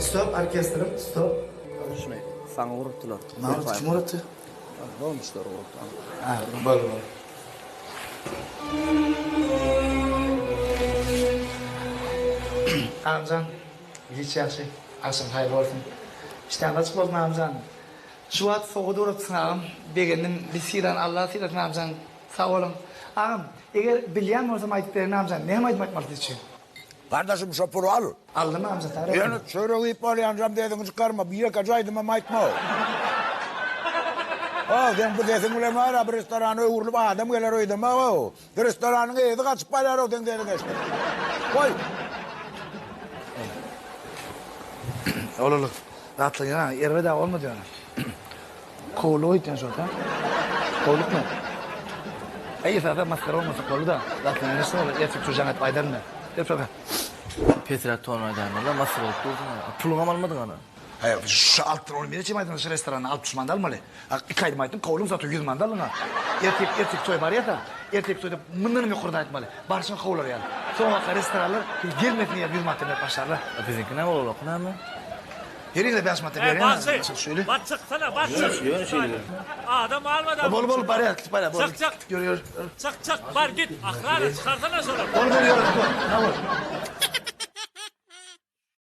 Stop orkestrim stop. Şuny saňa urupdylar. Maňa kim urupdy? Dolmuşlar urupdy. Ha, boldy boldy. Agamjan, giç ýagşy, agşam haýyr bolsun. Işdäňiz açyk bolsun agamjan. Şu wagt sowgat ugrapsyň agam. Begendim. Biz sylan Allah sylasyn agamjan. Sag boluň. Agam, eger bilýän bolsam aýdyp berin agamjan. Näme aýdym aýtmaly siz üçin? Gardaşym şo puly al. Aldym amca sag Ýöne çörek iýip bolýanjam sesiňi çykarma, bir ýekeje aýdymam aýtma. How, seň bu sesiň bilen bar-a bir restorana öwrülip adam geler öýdemok-ow. Restoranyň eýesi gaçyp barýar-ow seň sesiňi eşidip. Goý. Ol ol zatlar ýa erbed-ä bolmady ýöne. Kowluk öýtýän şol sen. Kowlukmy? Eý esasy masgara bolmasa boldy-da. Zatlar näme şol ertir şu jaň edip aýdaryn men. Ber şoka. Pesräk ton aýdaýmaly-da, masgara bolup dursuň ana. Puluňam almadyň ana. Haý, şu altyn ony men üçin aýdym şu restoranda 60 manat almaly. Iki aýdym aýtdym, kowluň zato 100 manat aldyň ha. Ertir ertir toý barýa-da, ertir toýda mundan hem ýokardan aýtmaly. Barşyňa kowlar ýaly. Soňabaka restoranlar biz gelmesin diýip 100 manat berip başlarlar. A biziňki näme bolar, näme? Heriňize 5 manat Ey berýän. bagşy, Şeýle. bar çyksana, bar çyk. Ýöne şeýle. Adam almadan. Bol bol barýar, gitip barýar. Çyk çyk. Ýör ýör. Çyk çyk, bar git. Ahrana çykarsana şolary. Bol bol ýör. Ne bol.